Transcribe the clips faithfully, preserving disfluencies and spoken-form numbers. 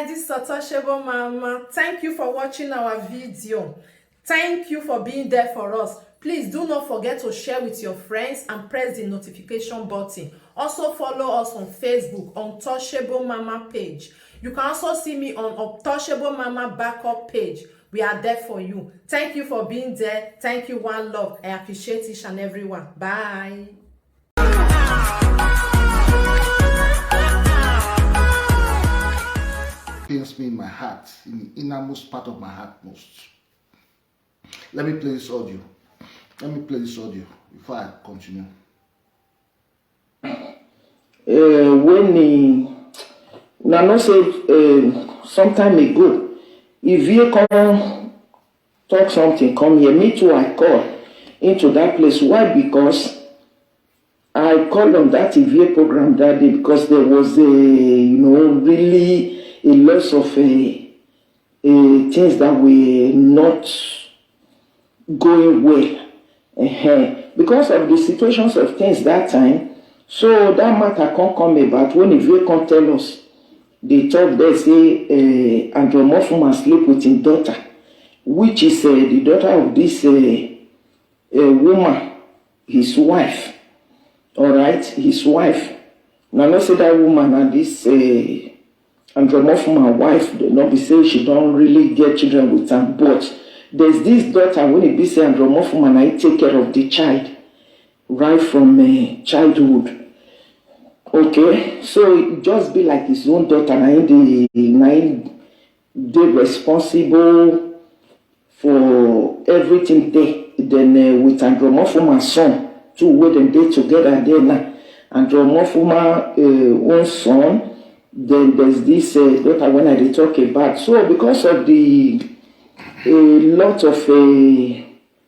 This is Untouchable Mama. Thank you for watching our video. Thank you for being there for us. Please do not forget to share with your friends and press the notification button. Also follow us on Facebook, Untouchable Mama page. You can also see me on Untouchable Mama backup page. We are there for you. Thank you for being there. Thank you, one love. I appreciate each and every one. Bye. Pains me in my heart, in the innermost part of my heart most. Let me play this audio. Let me play this audio before I continue. Uh, when he, una know say uh, some time ago, Ivie come talk something come here. Me too, I call into that place. Why? Because I call on that Ivie program that day because there was a, you know, really a loss of a, a things that were not going well. Ehen. Because of the situations of things that time, so that matter come come about when Ivie come tell us. They talk there say uh, Andrew Mofuma sleep with his daughter, which is uh, the daughter of this uh, uh, woman, his wife. All right, his wife. Now, not say that woman and this uh, Andrew Mofuma wife, they not be say she don't really get children with am, but there's this daughter when it be say Andrew Mofuma na take care of the child right from uh, childhood. Okay, so it just be like his own daughter, na him dey na him dey responsible for everything there. Then uh, with Andrew Mofuma son too, where dem dey together there now. Andrew Mofuma uh, own son, then there's this uh, daughter when I dey talk about. So because of the a lot of uh,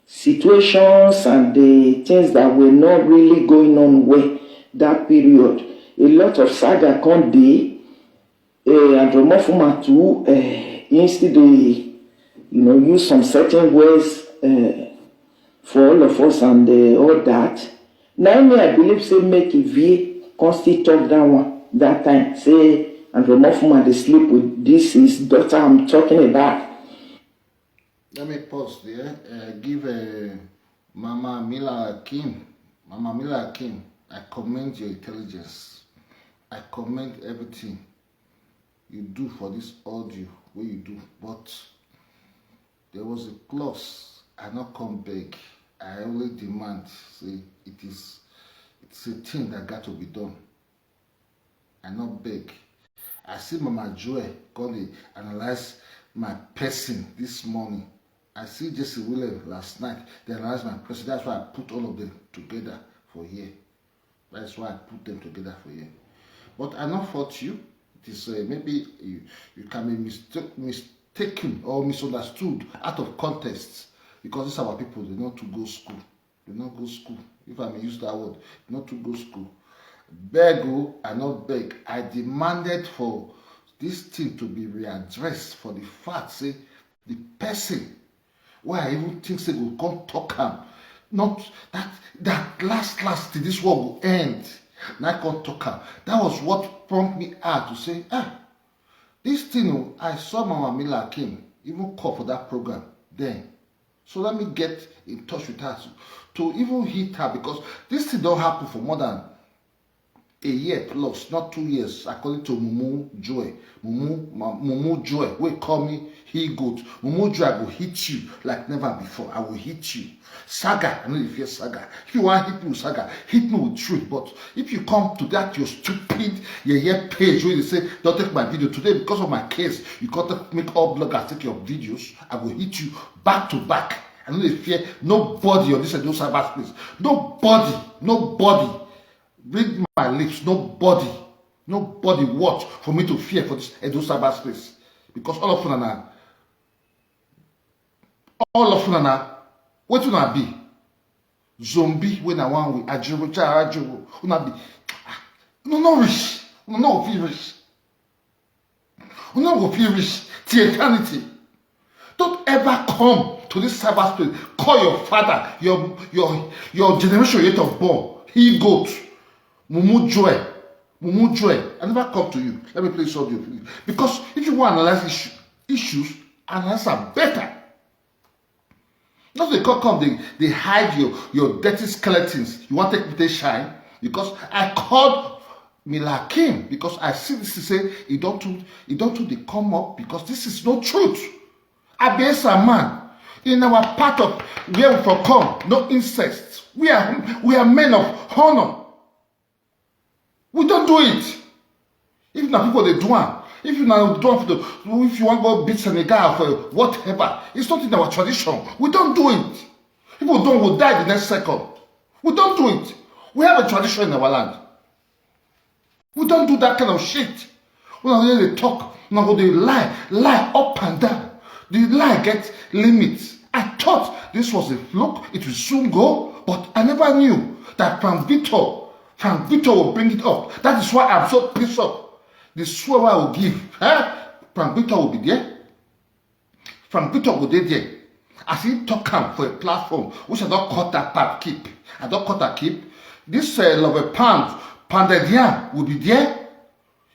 situations and the things that were not really going on well that period, a lot of saga come dey. Uh, Andrew Mofuma too, uh, he still dey, you know, use some certain words uh, for all of us and uh, all that. Now me I believe say make Ivie come still talk that one that time say Andrew Mofuma dey sleep with this his daughter I'm talking about. Let me pause there. Uh, give uh, Mama Mila Akim. Mama Mila Akim, I commend your intelligence. I commend everything you do for this audio wey you do, but there was a clause. I not come beg. I only demand say it is it's a thing that got to be done. I not beg. I see Mama Joy come dey analyze my person this morning. I see Jesse William last night. They analyze my person. That's why I put all of them together for here. That's why I put them together for here. But I not fault you. It is uh, maybe you, you can be mistake, mistaken or misunderstood out of context because these our people they not to go school. They not go school. If I may use that word, not to go school. Beg, oh, I not beg. I demanded for this thing to be readdressed for the fact say the person why I even think say go come talk am not that that last last till this world go end. Na I come talk am. That was what prompt me out to say ah this thing o I saw Mama Mila Akim even call for that program then. So let me get in touch with her to, to even hit her because this thing don happen for more than a year plus, not two years, according to Mumu Joy. Mumu, Ma, Mumu Joy, wey call me he goat. Mumu Joy, I go hit you like never before. I will hit you. Saga, I know you fear saga. If you want hit me with saga, hit me with truth. But if you come to that your stupid yeye page where you say don't take my video today because of my case, you can't make all bloggers take your videos. I will hit you back to back. I know they fear nobody on this Edo cyberspace. Nobody, nobody. Read my lips. Nobody, nobody watch for me to fear for this Edo cyberspace because all of una na all of una na wetin una be zombie wey na one way ajiro cha ajiro una be no no reach no no fit reach una go fit reach till eternity. Don't ever come to this cyberspace call your father your your your generation yet of born he goat mumu joy Mumu Joy, I never come to you. Let me play this audio, please. Because if you want to analyze issue, issues, analyze am better. Not dey come, come, dey, dey hide your, your dirty skeletons. You want take me take shine? Because I called Mila Kim because I see this say e don too, e don too dey come up because this is no truth. I be a man. In our part of where we for come, no incest. We are, we are men of honor. We don't do it. If na people dey do am, if you na do am for the, if you wan go beat Senegal for whatever, it's not in our tradition. We don't do it. People don go die the next second. We don't do it. We have a tradition in our land. We don't do that kind of shit. Una go dey talk, una go dey lie, lie up and down. The lie get limit. I thought this was a fluke, it will soon go, but I never knew that Frank Victor, Frank Victor will bring it up. That is why I'm so pissed off. The swear I will give, eh? Frank Victor will be there. Frank Victor go dey there. As he talk am for a platform, which I don cut that part keep. I don cut that keep. This uh, Love Pound, Pounded Yam will be there.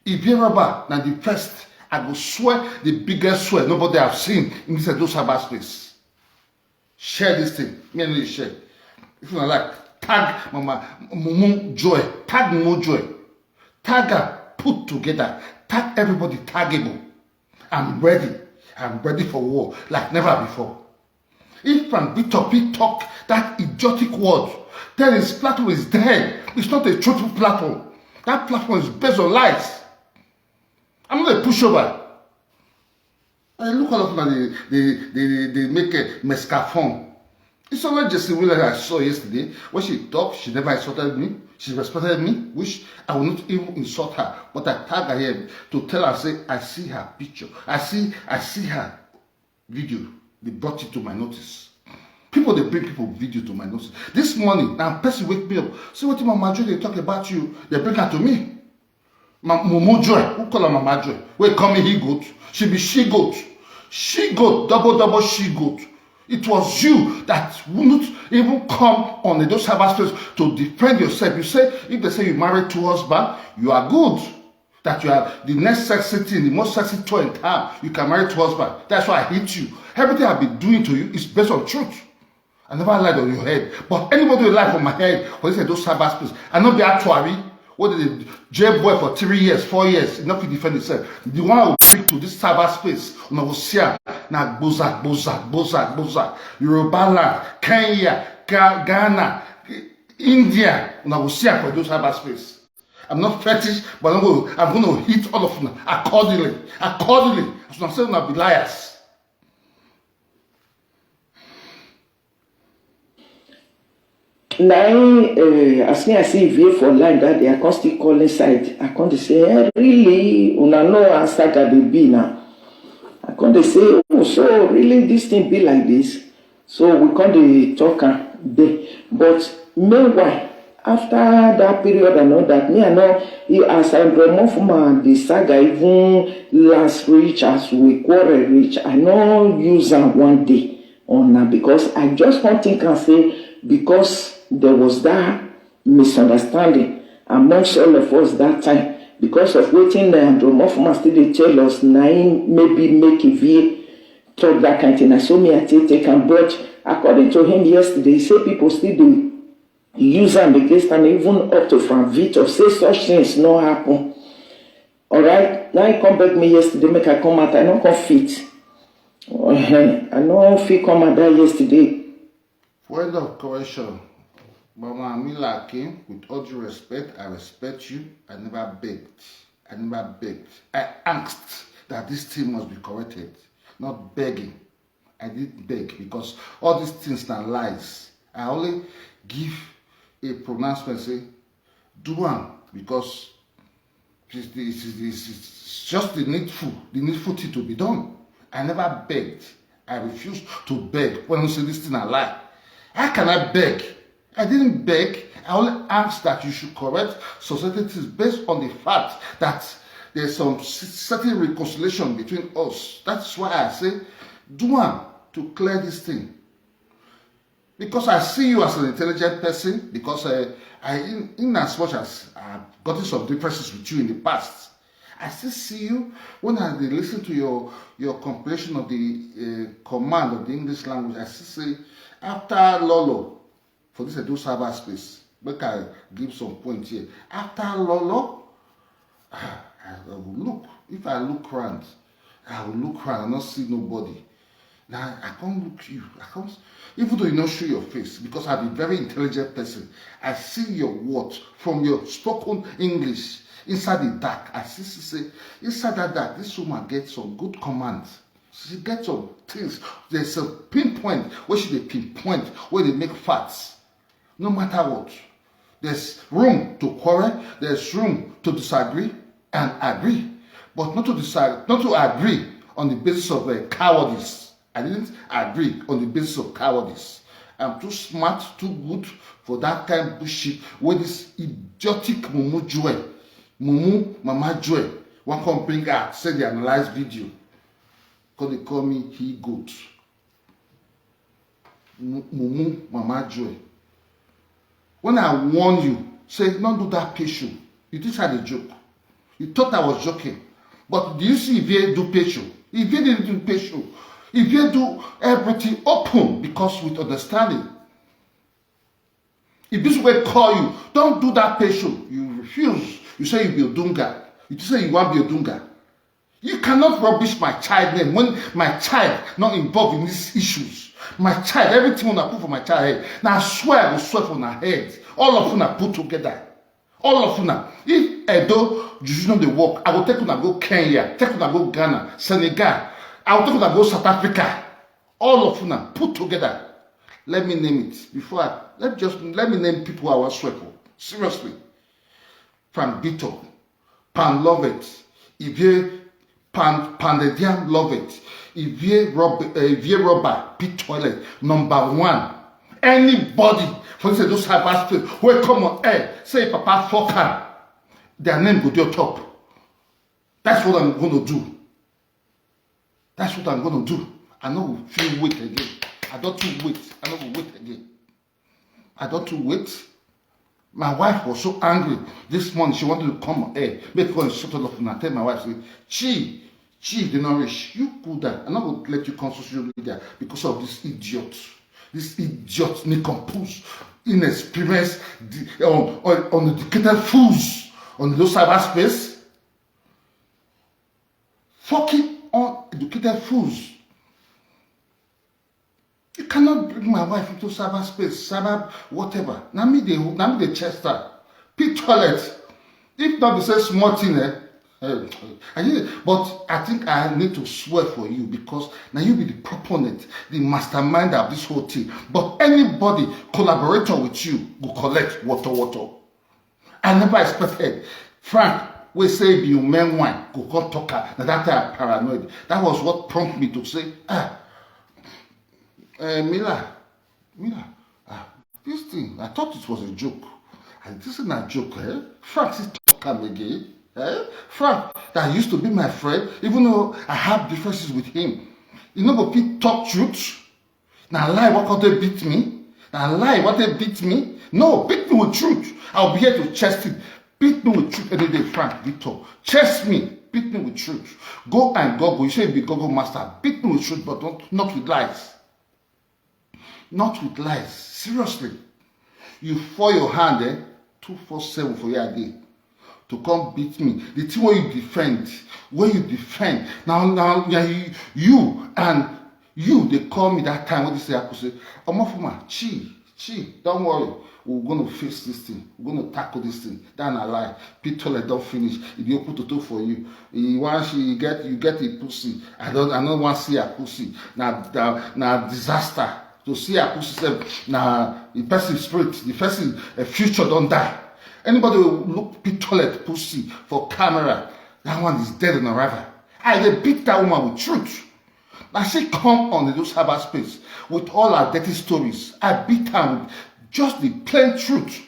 If you remember, na the first, I go swear the biggest swear nobody have seen in this Edo cyberspace. Share this thing. Me and you share. If you like, tag Mama Mumu Joy. Tag Mumu Joy. Tag her put together. Tag everybody taggable. I'm ready. I'm ready for war like never before. If Frank Victor fit talk that idiotic word, then his platform is dead. It's not a truthful platform. That platform is based on lies. I'm not a pushover. I look all of them, they, they, they, they make a mescafon. It's only Jesse Wheeler I saw yesterday. When she talked, she never insulted me. She respected me, which I will not even insult her. But I tag her here to tell her, say, I see her picture. I see, I see her video. They brought it to my notice. People, they bring people video to my notice. This morning, now person wake me up. See what Mama Joy they talk about you. They bring her to me. Ma, Mumu Joy, who call her Mama Joy? Wait, call me he goat. She be she goat. She goat, double, double she goat. It was you that wouldn't even come on the cyberspace to defend yourself. You say, if they say you married two husbands, you are good. That you are the next sexy thing, the most sexy toy in town. You can marry two husbands. That's why I hate you. Everything I've been doing to you is based on truth. I never lied on your head. But anybody will lie for my head, for this Edo cyberspace. I no be actuary. What did the jail boy for three years, four years, he no fit defend himself. The one who speak to this cyberspace, una go see am. Na gboza, gboza, gboza, gboza. Yoruba land, Kenya, Ga- Ghana, India, una go see am for those cyberspace. I'm not fetish, but I'm gonna, I'm gonna hit all of them accordingly. Accordingly. As una say, una be liars. Na im uh, as me I see Ivie for line that day, I come still call inside. I come dey say, eh, really, una know how saga dey be now. I come dey say, oh, so really this thing be like this. So we come dey talk am there. But meanwhile, after that period and all that, me I know as I remove my the saga even last reach as we quarrel reach, I no use am one day on am because I just come think am say because there was that misunderstanding amongst all of us that time because of wetin Andrew Mofuma still dey tell us na im maybe make Ivie talk that kind thing. Na so me I take take am. But according to him yesterday, he say people still dey use am against am, even up to Frank Victor, say such things no happen. Alright, now he come beg me yesterday, make I come out, I no come fit. Uh-huh. I no fit come out that yesterday. Point of correction, Mama Mila Kim, with all due respect, I respect you. I never begged. I never begged. I asked that this thing must be corrected, not begging. I didn't beg because all these things are lies. I only give a pronouncement, say, do am because it's, it's, it's, it's just the needful, the needful thing to be done. I never begged. I refuse to beg when I say this thing a lie. How can I beg? I didn't beg. I only asked that you should correct society things based on the fact that there's some s- certain reconciliation between us. That's why I say, do am to clear this thing. Because I see you as an intelligent person, because uh, I, in, in as much as I've gotten some differences with you in the past, I still see you when I dey listen to your your comprehension of the uh, command of the English language. I still say after Lolo for this Edo cyber space, make I give some point here. After Lolo, ah, I will look. If I look round, I will look round and not see nobody. Now I can't look you. I can't, even though you not show your face, because I'm a very intelligent person. I see your words from your spoken English. Inside the dark, I see, see say inside that dark, this woman gets some good commands. She gets some things. There's a pinpoint where she dey pinpoint where they make facts. No matter what, there's room to quarrel. There's room to disagree and agree, but not to decide, not to agree on the basis of uh, cowardice. I didn't agree on the basis of cowardice. I'm too smart, too good for that kind of bullshit where this idiotic Mumu Joy, Mumu Mama Joy, one come bring out, say they analyze video. Because they call me he goat. Mumu Mama Joy. When I warn you, say, don't do that patient. You think I a joke. You thought I was joking. But do you see if you do patient? If you didn't do patient, if you do everything open because with understanding, if this way call you, don't do that patient. You refuse. You say you be Odunga. You say you want be Odunga. You cannot rubbish my child name when my child not involved in these issues. My child, everything una put for my child head. Now I swear I will swear for my head. All of una put together. All of una. If Edo, you know the work, I will take una go Kenya, take una go Ghana, Senegal. I will take una go South Africa. All of una put together. Let me name it before I let me just let me name people I want swear for. Seriously. Frank Bito, Pan Lovett, Ivie Pan Pandediam Lovett, Ivie Rob uh, Ivie Robber, Pit Toilet, number one. Anybody for this those cyber space, will come on air, say Papa fuck her. Their name go there top. That's what I'm gonna do. That's what I'm gonna do. I no go feel wait again. I don't too wait. I no go wait again. I don't too wait. My wife was so angry this morning. She wanted to come on air, make one shut up and tell my wife, say, Chi, Chi, they not reach. You cool down. I'm not gonna let you come social media because of this idiot. This idiot, nincompoop, inexperienced, the, um, un- uneducated fools on the cyber space. Fucking uneducated fools. You cannot bring my wife into cyber space, cyber whatever. Now me they now me they chest her. Pit Toilet. If not be say small thing, eh? Eh, I need, but I think I need to swear for you because now you be the proponent, the mastermind of this whole thing. But anybody collaborator with you go collect water, water. I never expected Frank, we say be you men wine, go come talk am. Now that time I paranoid. That was what prompted me to say, ah, uh, Mila, Mila, ah, this thing, I thought it was a joke. And this is not a joke, eh? Frank is talk am again. Eh? Frank, that used to be my friend, even though I have differences with him. You know, go fit talk truth. Now lie, what could they beat me? Now lie, what they beat me? No, beat me with truth. I'll be here to chest it. Beat me with truth any day, Frank Victor. Chest me, beat me with truth. Go and go, go. You say be go, go master. Beat me with truth, but not, not with lies. Not with lies. Seriously. You fall your hand, eh? Two four seven for your day. To come beat me. The thing where you defend, where you defend. Now, now, yeah, you, you and you, they call me that time. What they say, I could say, I'm off my chi, chi. Don't worry. We're gonna face this thing. We're gonna tackle this thing. That's a lie. Pit Toilet don't finish. If you put toto for you, you want she get you get a pussy. I don't I don't want see a pussy. Now now disaster. To see a pussy self, now the person spirit, the person a future don't die. Anybody who look Pit Toilet pussy for camera, that one is dead on arrival. I they beat that woman with truth. Now she come on the cyber space with all her dirty stories. I beat her with just the plain truth.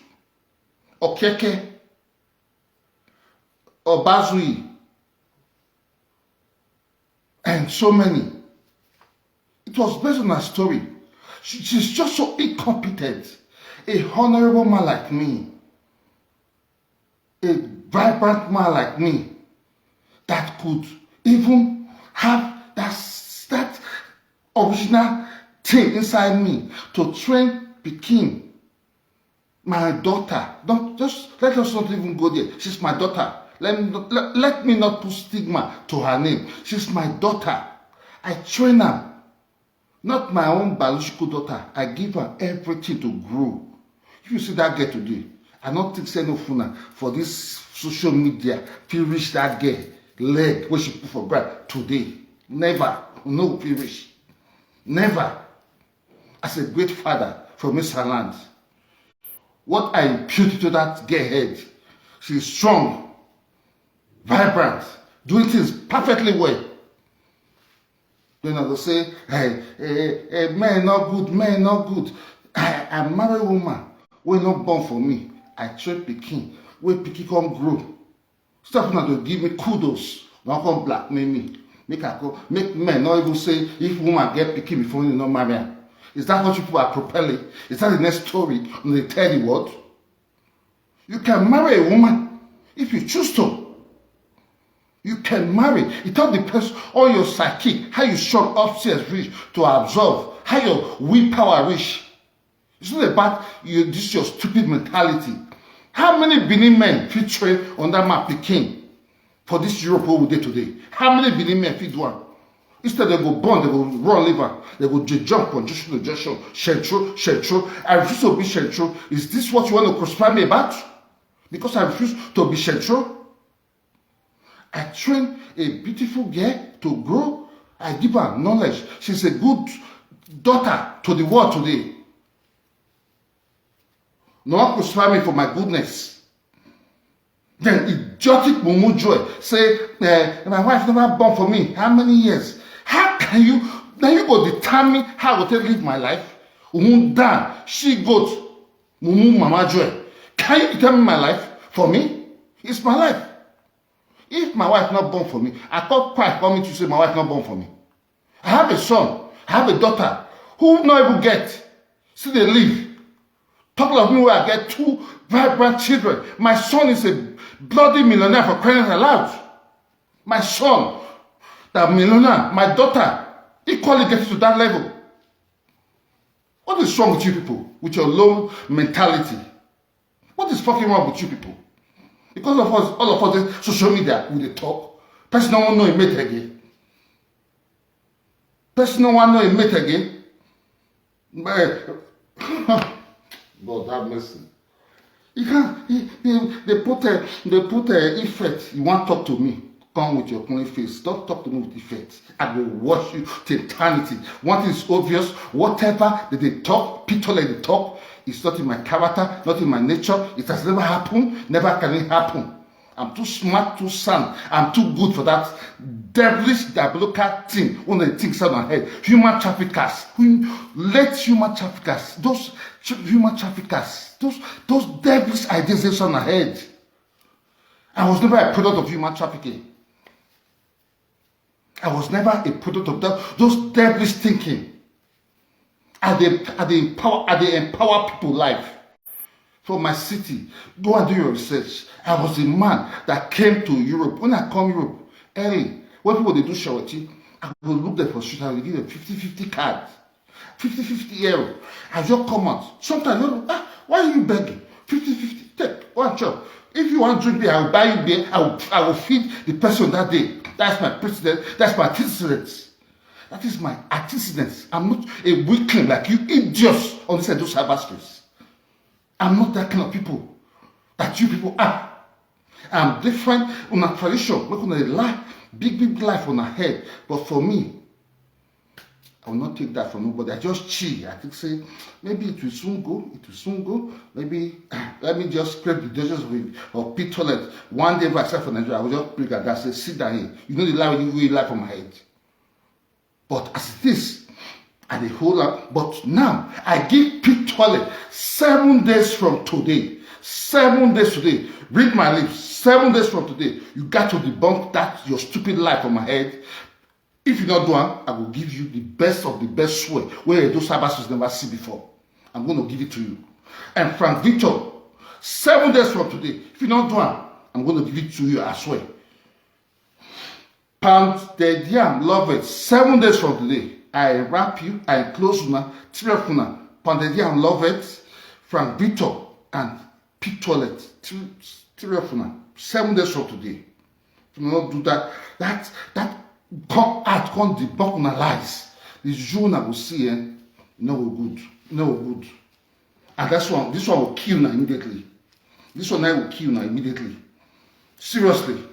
Okeke, Obazui, and so many. It was based on her story. She's just so incompetent. A honorable man like me, a vibrant man like me, that could even have that, that original thing inside me to train pikin, my daughter. Don't, just let us not even go there. She's my daughter. Let me not, let, let me not put stigma to her name. She's my daughter. I train her. Not my own biological daughter. I give her everything to grow. If you see that girl today, I don't think say no funa for this social media fit reach that girl leg wey she put for ground today. Never. No fit reach. Never. As a great father from Mister Land, what I impute to that girl head, she's strong, vibrant, doing things perfectly well. Then I go say, hey, hey, hey, men not good, men not good. I, I marry woman wey no born for me. I train pikin, wey pikin come grow. Stop now to give me kudos. Now come blackmail me. Make I go, make men not even say if woman get pikin before you no marry am. Is that what people are propelling? Is that the next story on the tell the world? You can marry a woman if you choose to. You can marry. It all depends on your psyche, how you shut upstairs reach to absorb, how your willpower reach. It's not about you, this your stupid mentality. How many Benin men fit train under my pikin for this Europe wey we dey today? How many Benin men fit do am? Instead, they go born, they go run liver, they go dey jump from junction to junction, central, central. I refuse to be central. Is this what you want to crucify me about? Because I refuse to be central? I train a beautiful girl to grow. I give her knowledge. She's a good daughter to the world today. No one crucify me for my goodness. Then idiotic mumu joy say, eh, my wife never born for me. How many years? How can you, now you go determine how I go take live my life? Umundan, she goat, mumu mama joy. Can you determine my life for me? It's my life. If my wife not born for me, I call quiet, come meet you say my wife not born for me. I have a son, I have a daughter who not even get, still they live. Talk of me where I get two vibrant children. My son is a bloody millionaire for crying out loud. My son, that millionaire, my daughter, equally get to that level. What is wrong with you people with your low mentality? What is fucking wrong with you people? Because of us, all of us, social media, we dey talk. Person no wan know him mate again. Person no wan know him mate again. Eh, God have mercy. You can't. He, he, they put a, they put a effect. You want talk to me? Come with your clean face. Don't talk to me with effect. I will watch you to eternity. One thing is obvious. Whatever that they talk, people like they talk, it's not in my character, not in my nature. It has never happened. Never can it happen. I'm too smart, too sound. I'm too good for that devilish, diabolical thing. When they think sound ahead, human traffickers, who let human traffickers, those ch- human traffickers, those those devilish ideas they sound ahead. I was never a product of human trafficking. I was never a product of that, those devilish thinking. I dey, I dey empower, I dey empower people life. For my city, go and do your research. I was a man that came to Europe. When I come Europe early, when people they do charity, I will look there for street, I will give them fifty fifty cards. fifty fifty euro. I just come out. Sometimes you ah, why are you begging? fifty fifty, take one chop. If you want drink beer, I will buy you beer. I will, I will feed the person that day. That's my precedent. That's my antecedent. That is my antecedent. I'm not a weakling like you idiots on this Edo cyberspace. I'm not that kind of people that you people are. I'm different. Una tradition, make una dey lie, big big lie for una head. But for me, I will not take that from nobody. I just chill. I think say maybe it will soon go. It will soon go. Maybe let me just scrape the dust of it or pit toilet. One day if I start for Nigeria, I will just bring and say, sit down here. You know the lie you will lie for my head. But as it is, I dey hold up. But now I give pit toilet seven days from today. Seven days today. Read my lips. Seven days from today, you got to debunk that your stupid lie from my head. If you no do am, I go give you the best of the best swear wey Edo Cyber Six never see before. I'm going to give it to you. And Frank Victor, seven days from today, if you no do am, I'm going to give it to you, I swear. Pound the yam, love it. Seven days from today, I wrap you, I close una, three of una. Pound the yam, love it. Frank Victor and Pete Toilet, three, three of una. Seven days from today. If you no do that, that, that come out, come debunk una lies. The you una go see, eh? No go good. No go good. And that's one, this one will kill una immediately. This one now will kill una immediately. Seriously.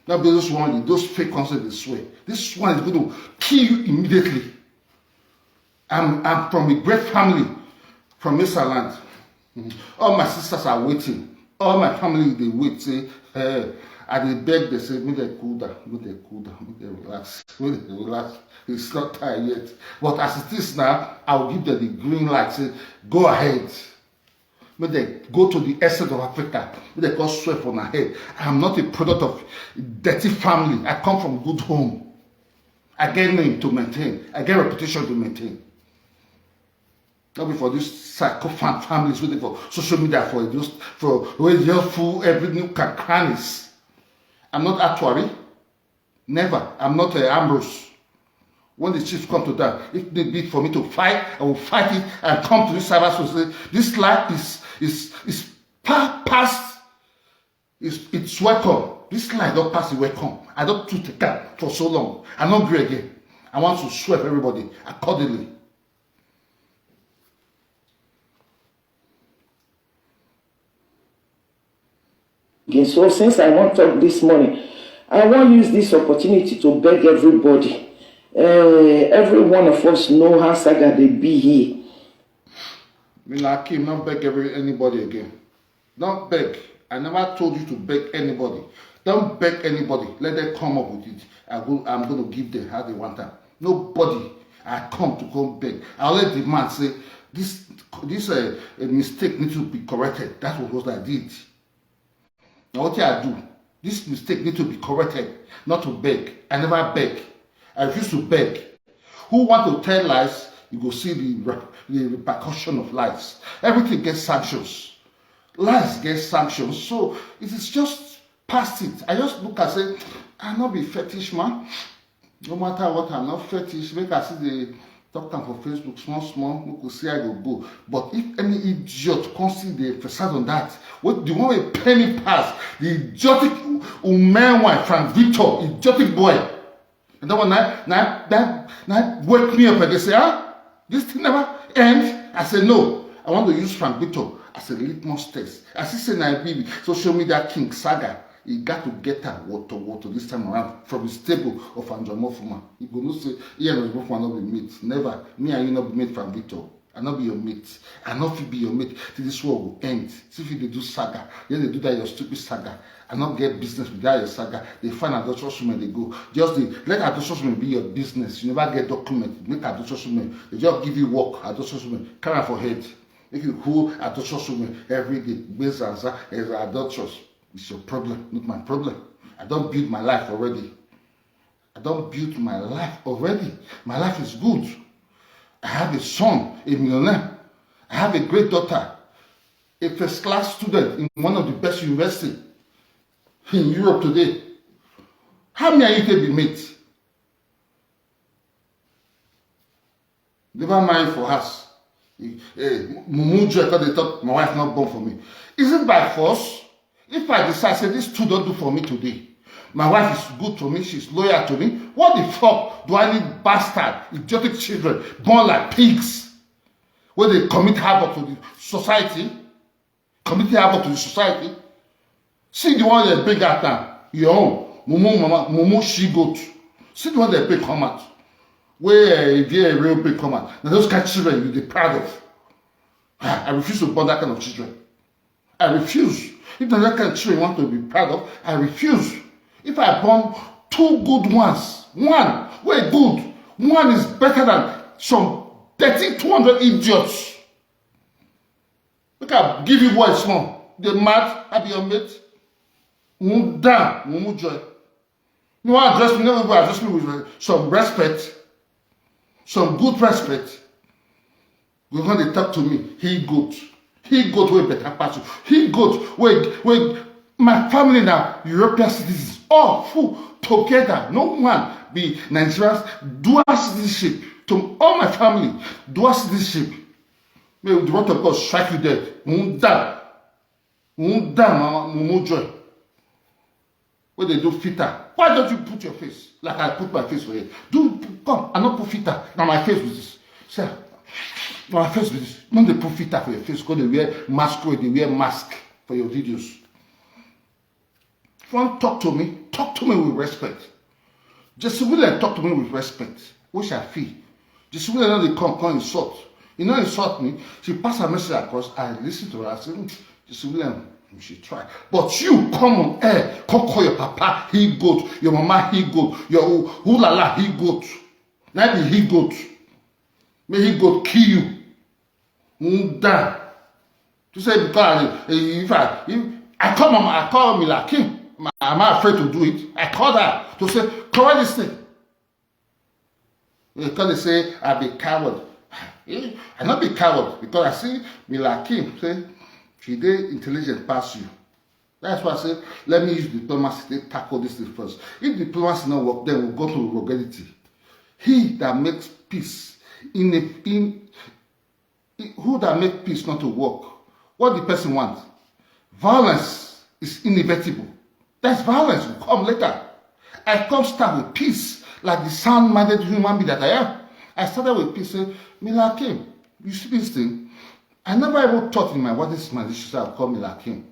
Not be those one, those fake concerts they swear. This one is going to kill you immediately. I'm, I'm from a great family from Mesa land. Mm. All my sisters are waiting. All my family, they wait. Say, hey, I dey beg, they say, make they cool down, make they cool down, make they relax, make they relax. It's not time yet. But as it is now, I will give them the green light. Say, go ahead. Make they go to the essence of Africa. Make they go swear for my head. I'm not a product of dirty family. I come from good home. I get name to maintain. I get reputation to maintain. Not be for these sycophant families waiting for social media for just for where just full every new crannies. I'm not actuary. Never. I'm not a Ambrose. When the chief come to that, if they be for me to fight, I will fight it and come to this cyber society. This life is is is pa- past. It's, it's welcome. This life don't pass it welcome. I don't too take up for so long. I don't agree again. I want to swear for everybody accordingly. Again. So since I wan talk this morning, I wan use this opportunity to beg everybody. Uh, every one of us know how saga dey be here. Me like him, not beg every anybody again. Don't beg. I never told you to beg anybody. Don't beg anybody. Let them come up with it. I go, I'm going to give them how they want them. Nobody I come to come beg. I always demand say this this uh, mistake needs to be corrected. That's what I did. Now what I do? This mistake needs to be corrected. Not to beg. I never beg. I refuse to beg. Who want to tell lies? You go see the, the repercussion of lies. Everything gets sanctions. Lies get sanctions. So it is just past it. I just look and say, I not be fetish man. No matter what, I'm not fetish. Make I see the talk am for Facebook small small. We could see I go go. But if any idiot come see the exercise on that, what the one wey pay me pass, the idiotic umenwa Frank Victor, idiotic boy. And that one now, now, now, now wake me up again. Say, ah, this thing never end. I say no. I want to use Frank Victor as a litmus test. I see say na be social media king saga. He got to get her water water this time around from the stable of Anjomo Fuma. You go no say, yeah, no Fuma not be meat. Never. Me and you not be meat from Victor. I not be your mate. I not fit be your mate till this world will end. See if you dey do saga, then they do that your stupid saga. I not get business with that your saga. They find adulterous women they go. Just the let adulterous women be your business. You never get document. Make adulterous women. They just give you work. Adulterous women carry am for head. Make you hold adulterous women every day. Gbezanza is adulterous. It's your problem, not my problem. I don't build my life already. I don't build my life already. My life is good. I have a son, a millionaire. I have a great daughter, a first class student in one of the best universities in Europe today. How many are you to be mate? Never mind for house. Eh, mumu joy come dey talk, my wife not born for me. Is it by force? If I decide say this two don't do for me today, my wife is good to me, she's loyal to me, what the fuck do I need bastard, idiotic children born like pigs? Where they commit havoc to the society, commit havoc to the society. See the one they bring out now, your own, mumu mama, mumu she goat. See the one they bring come out. Where uh, if you're a real big come out, now those kind of children you be proud of. Ah, I refuse to born that kind of children. I refuse. If na that kind of children you want to be proud of, I refuse. If I born two good ones, one wey good, one is better than some thirty, two hundred idiots. Make I give you boy small. The mad, I be your mate. Won't down, won't joy. No address me, no even address me with uh, some respect, some good respect. You come dey talk to me, he goat. He goat wey better pass you. He goat wey wey my family na European citizens. All full together. No one be Nigerians, dual citizenship. To all my family, dual citizenship. May the word of God strike you dead. Unda. Unda mama mumu joy. Wey dey do filter. Why don't you put your face like I put my face for here? Do come, I no put filter. Na my face be this. See, na my face be this. No dey put filter for your face. Go dey wear masquerade, dey wear mask for your videos. If you wan talk to me, talk to me with respect. Jesse William talk to me with respect, which I feel. Jesse William no dey come come insult. He no insult me. She pass her message across. I listen to her. I say, "Hmm, Jesse William, you should try." But you come on air, come call your papa he goat, your mama he goat, your who- who la la he goat. Na be he goat. May he goat kill you. Unda. To say because I, if I if I call mama, I call me like him. Am I afraid to do it? I call her to say, "Correct this thing." They call it say I be coward. Eh, I not be coward because I see me like him say she dey intelligent pass you. That's why I say let me use diplomacy to tackle this thing first. If diplomacy not work, then we go to rugality. He that makes peace in a in who that make peace not to work, what the person want? Violence is inevitable. That's violence will come later. I come start with peace like the sound-minded human being that I am. I started with peace. Say, "Mila Kim, you see this thing? I never even thought in my wildest imagination I would call Mila Kim."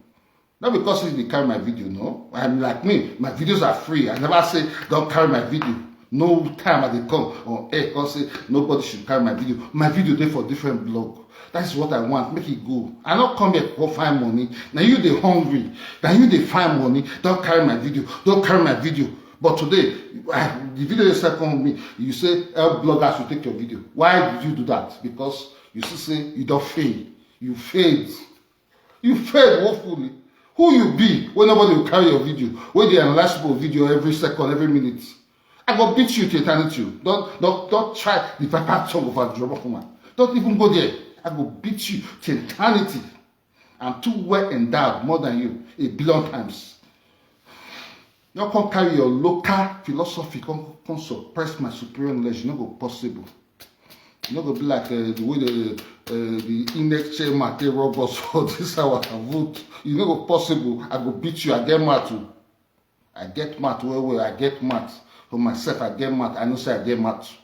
Not because he dey carry my video, no. I'm like me, my videos are free. I never say don't carry my video. No time I dey come on air come say nobody should carry my video. My video dey for different blog. That is what I want. Make it go. I not come here go find money. Now you dey hungry. Now you dey find money. Don't carry my video. Don't carry my video. But today, I, the video you second me, you say help bloggers to take your video. Why did you do that? Because you see say you don't fail. You failed. You failed woefully. Who you be when nobody will carry your video? When they analyze people video every second, every minute. I go beat you to eternity. Don't don't don't try the viper tongue of a drama woman. Don't even go there. I go beat you to eternity. I'm too well endowed more than you a billion times. No come carry your local philosophy come come suppress my superior knowledge. No go possible. You no go be like uh, the way the uh, the index chairman take rub us for this our vote. You no go possible. I go beat you. I get mad too. I get mad well well. I get mad for myself. I get mad. I know say I get mad too.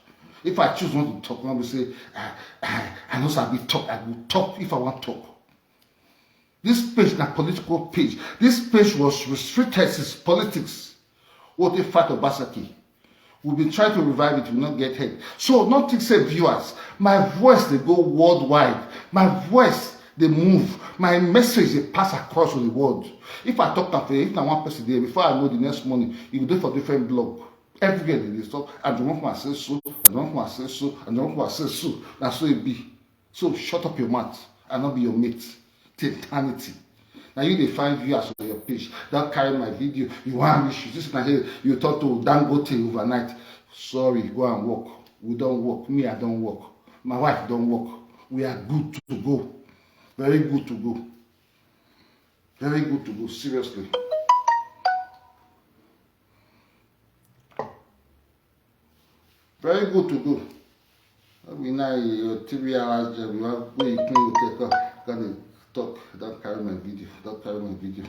If I choose not to talk, I will say I, I, I know say I be talk. I will talk if I want talk. This page na political page. This page was restricted since politics. What a fact of Basaki. We've been trying to revive it, we not get head. So not think say viewers, my voice they go worldwide. My voice they move. My message they pass across the world. If I talk that way, if na one person there, before I know the next morning, you go dey for different blog. Everywhere they dey stop. And the one who say so, and the one who say so, and the one who say so. That's so it be. So shut up your mouth and not be your mate till eternity. Now you dey find viewers for your page. Don't carry my video. You want reach you. This na here you talk to Dangote overnight. Sorry, go and work. We don't work. Me, I don't work. My wife don't work. We are good to go. Very good to go. Very good to go. Seriously. Very good to go. Every night, your three hours job, you have go you clean your take up. Can you talk? Don't carry my video. Don't carry my video.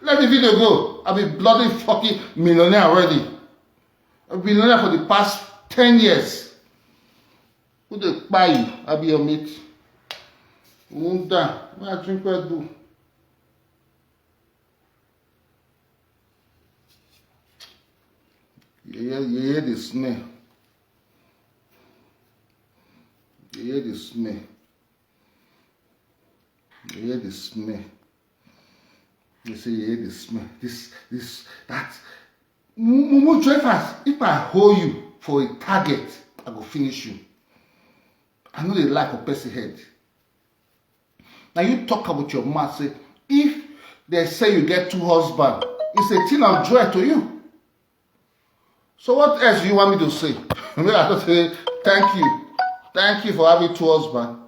Let the video go. I've been bloody fucking millionaire already. I've been millionaire for the past ten years. Who dey kpai you? I be your mate. Who down? Why I drink Red Bull? You hear, you hear the smell. You hear the smell. You hear the smell. You say you hear the smell. This, this, that. Mumu drivers, if I hold you for a target, I go finish you. I know they like a person head. Now you talk about your mouth, say, if they say you get two husbands, it's a thing of joy to you. So what else do you want me to say? Make I just say thank you. Thank you for having two husbands.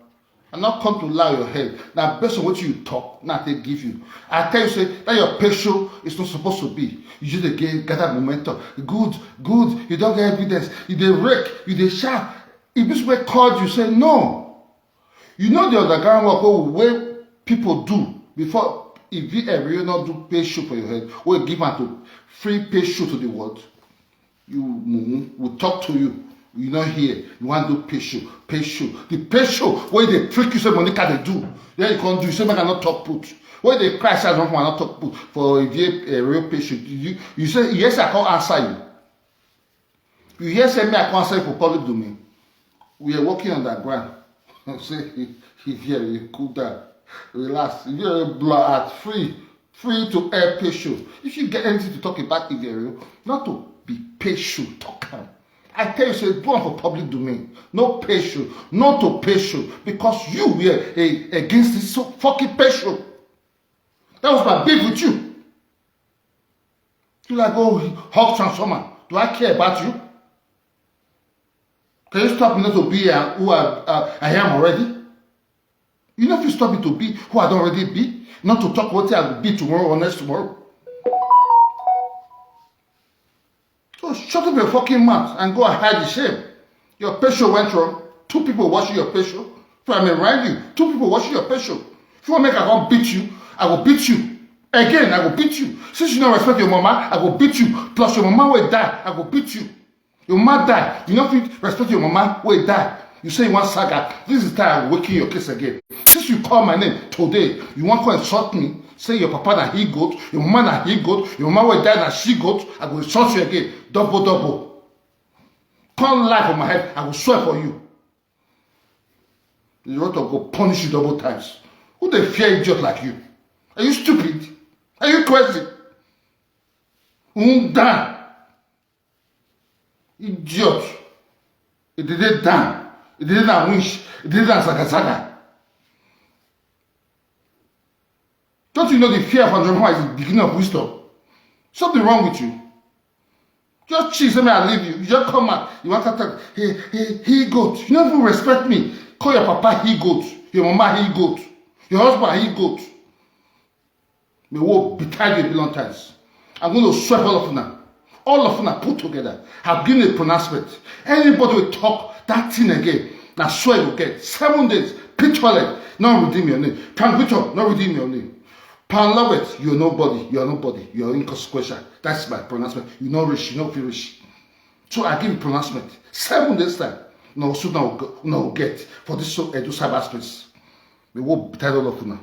I not come to lie your head. Now, based on what you talk, now they give you. I tell you, say that your picture is not supposed to be. You just again gather momentum. Good, good. You don't get evidence. You dey rake, you dey sharp. If this way called you, say no. You know the underground work wey people do before if you ever you not do pay show for your head, or give am to free pay show to the world. You mumu, we talk to you. You not here. You want to do pay show, pay show. The pay show where they trick you say Monica they do. Then you can't do. You say make I not talk put. Where they cry say I don't want not talk put for if you a real pay show. You you say yes, I can't answer you. You hear say me I can't answer you for public domain. We are working on that ground. Say if you cool down, relax. If you blow out free, free to air pay show. If you get anything to talk about if you not to be pay show, talk am. I tell you, say do am for public domain. No pay show, not to pay show because you were a, against this so fucking pay show. That was my beef with you. You like go hug transformer. Do I care about you? Can you stop me not to be uh, who I, uh, I am already? You know if you stop me to be who I don't already be, not to talk what I will be tomorrow or next tomorrow. So shut up your fucking mouth and go and hide the shame. Your pay show went wrong. Two people watching your pay show. So I may remind you, two people watching your pay show. If you want make I come beat you, I will beat you. Again, I will beat you. Since you don't respect your mama, I will beat you. Plus your mama will die, I will beat you. Your mama die, you no fit respect your mama wey die. You say you wan saga. This is time I go waking your case again. Since you call my name today, you wan come insult me. Say your papa na he goat, your mama na he goat, your mama wey die na she goat. I go insult you again. Double, double. Come lie for my head, I go swear for you. The Lord go punish you double times. Who dey fear idiot like you? Are you stupid? Are you crazy? Unda. Idiot. It did it down. It did it down wish. It did it down saga saga. Don't you know the fear of Andrew is the beginning of wisdom? Something wrong with you. Just chill, say me I leave you. You just come out. You want to talk. He he he goat. You never respect me. Call your papa he goat. Your mama he goat. Your husband he goat. May war betide you a billion times. I'm going to swear all of una. All of una put together. Have given a pronouncement. Anybody will talk that thing again. Now swear you get seven days. Pit toilet, not redeem your name. Pan Victor, not redeem your name. Pan Lovett, you're nobody. You're nobody. You're inconsequential. That's my pronouncement. You not rich. You not feel rich. So I give you pronouncement. Seven days time. No, so now, now get for this so Edo cyberspace. We will tell all of you now.